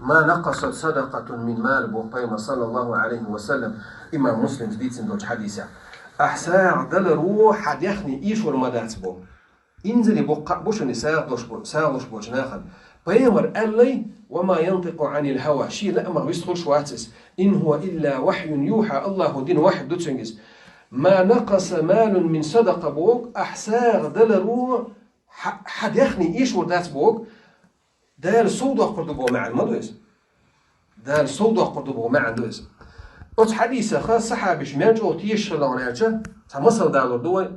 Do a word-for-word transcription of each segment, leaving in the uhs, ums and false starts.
«Ма накъасат садакъатун мин мал», бо пайхамар, саллаллаху алейхи ва саллям, имам Муслима дийцина долчу хьадисехь. Ахь сагӀа даларо хьан дехне эшор ма дац бо. Инзаре боккха бу шуна сагӀа долуш бо-, сагӀа луш болчу нахана. Пайхамар аьллай: «Ва ма янтикъу анил хава», шен лаамах вистхуьлуш вац иза. «Ин хува илла вахьюн юха», Аллахо дина вахьи ду цуьнга иза. «Ма накъаса малун мин садакъа», боху, ахь сагӀа даларо хьан, хьан дехне эшор дац боху. Дала сов доккхур ду боху маьӀна ма ду иза. Дала сов доккхур ду боху маьӀна ду иза. Оцу хьадисаха сахьабаш мел чӀогӀа тешаш хилла аьлча, цхьа масал далур ду вай.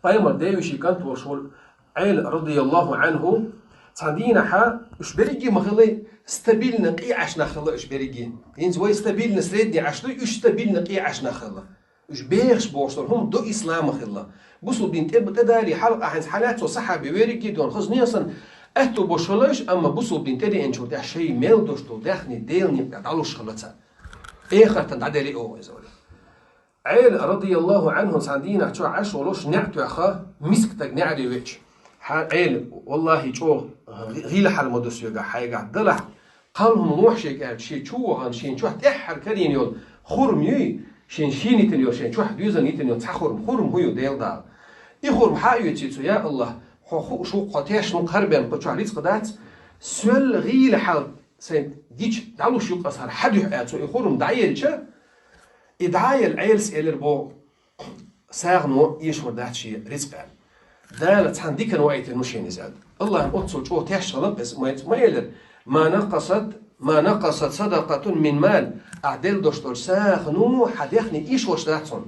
Пайхамар девешин кӀант волуш волу Ӏела, радияллаху анху, цхьана дийнахьа уьш берриге ма хилла, стабильно къе Ӏаш нах хилла уьш берриге. ХӀинца вай стабильно средний Ӏаш дуй, уьш стабильно къе Ӏаш нах хилла. Уьш бехаш бохуш долу хӀума до ислама хилла. Бусулба дин тӀе, тӀедале хьалха ахьанца хьалаьцна сахьаби верриге дон хаза несан аьтту бо шалаш, амма бусулба дин тӀедеанчул тӀаьхьа шайн мел долуш долу дехне Делан некъа тӀе дӀалуш хилла цара. Эхартан дӀаделли оха иза вара. Ӏела, радияллаху анху, цхьана дийнахь чохь Ӏаш волуш, неӀ тоьхна, миска стаг неӀаре веача. Хьан Ӏела, валлахи, чӀогӀа гӀийла хьал ма ду соьгахь, хьайгахь далахь, кхалхьа лохьа шега аьлча, шен чу вахана, шен чохь тӀаьххьара карийна йолу хурма юй, шен шена йитина йолу, шен чохь доьзална йитина йолу цхьа хурма, хурма хӀун ю, Делан Дала. И хурма хьан а оьций цо, я АллахӀ, хьо хууш ву, хьо тешна ву, кхарбен кху чохь рицкъа дац, соьлла гӀийла хьал сайн гича дӀалуш ю-кх аса хӀара хьан дуьхьа аьлла, цо и хурма дӀаелча, и дӀаелла Ӏелас элира боху, сагӀано эшор дац шен рицкъ аьлла. Дала цхьана диканна ваийтина ву шена иза аьлла. АллахӀна оццул чӀогӀа тешна хилла-кх иза, ма, ма элира: «Ма накъасат, ма накъасат садакъатун мин мал», ахь делла долуш долчу сагӀано хьан дехне эшош дац хьуна.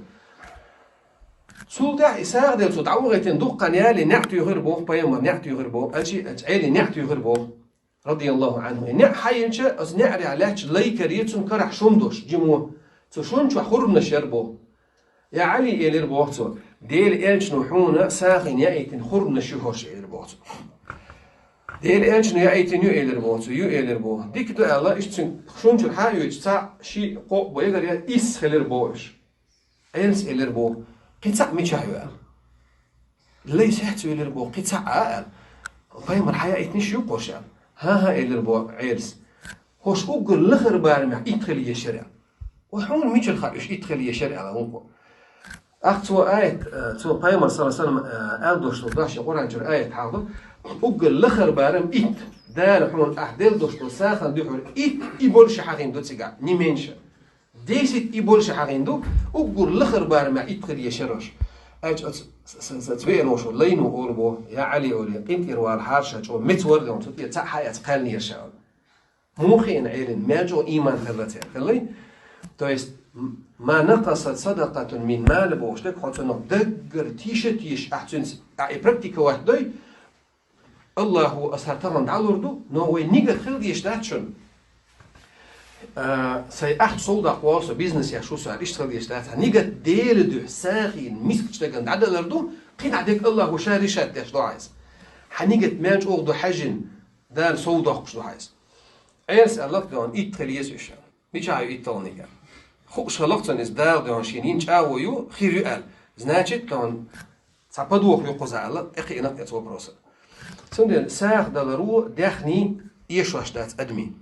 Цул тӀаьхьа и сагӀа делла цо дӀавахийтина дуккха хан яле, неӀ туьйхира боху, пайхамар неӀ туьйхира боху, аьлчи, аьлчи, Ӏели неӀ туьйхира боху, радияллаху анху. И неӀ хьан йинча, оцу неӀарехь лаьттачу лай каре цунна карахь шун долуш, жимо. Цу шун чохь хурманаш яра боху. Я Ӏали, элира боху цо, Делан элчано хьуна сагӀина яийтина хурманаш ю хӀорш, элира боху цо. Делан элчано яийтина ю, элира боху цо, ю, элира боху. Дика ду аьлла, иштта цуьнан шун чуьра хьан а йоьдуш, цхьаъ, шиъ, кхоъ бо эгар я, исс хилира боху уьш. Ӏелас элира боху, кхин цхьаъ мичахь ю аьлла. Лай сехьа ца велира боху, кхин цхьаъ а аьлла. Пайхамар хьан яийтинаш ю-кх хӀорш аьлла. ХӀан-хӀа, элира боху Ӏелас. ХӀорш уггар лахара барамехь итт хила езаш яра аьлла. Ва хьуна мичара хаьа уьш итт хила езаш яра аьлла, хӀунда? Ахь цо аят, э, цо пайхамар, саллаллаху алейхи ва саллям, э, аьлла долуш долу дош я Къуръан чуьра аят хьалха ду. Уггар лахара барам итт. Дала хьуна ахь делла долуш долу сагӀина дуьхьал итт и больше хьахийна ду цигахь, не меньше. Десять и больше хьахийна ду, уггар лахара барамехь итт хила езаш яра хӀорш. Аьлча оцу с-, с-, с-, цу веана волчу лайно олу боху, я Ӏали, олий, къинтӀера вала хьара ша, чӀогӀа меца вара де, цу тӀе цхьаъ хьан яц кхаьллера ша, олий. Муха хиъна Ӏелина, мел чӀогӀа ийман хилла церан, хиллий? То есть, м-, «Ма накъасат садакъатун мин мал» бохуш дерг, хьо цунах даггара тийша а тийша, ахь цуьнца, ахь и практиковать дой, Аллахо аса хӀара тахана дӀалур ду, но вай нигат хила дезаш дац шуна. А, сайн ахча сов даккха волу со, бизнес еш ву со аьлла, иштта хила дезаш дац. Хьан нигат Делан дуьхьа сагӀина мискачу дагана дӀадалар ду, кхин дӀа дерг Аллахо ша решать деш ду хьан иза. Хьан нигат мел чӀогӀа ду хьаьжжина, Дала сов доккхуш ду хьан иза. Ӏелас аьлла-кх, догӀна, итт хила еза уьш аьлла. Мичахь ю итт хиларг аьлла. Хууш хилла-кх цунна иза, Дала, догӀна, шена йина чӀагӀо ю, хир ю аьлла. Значит, догӀна, цхьа подвох ю кхузахь аьлла, тӀекхиъна-кх оцу вопроса. Цундела сагӀа даларо дехне эшош дац адамийн.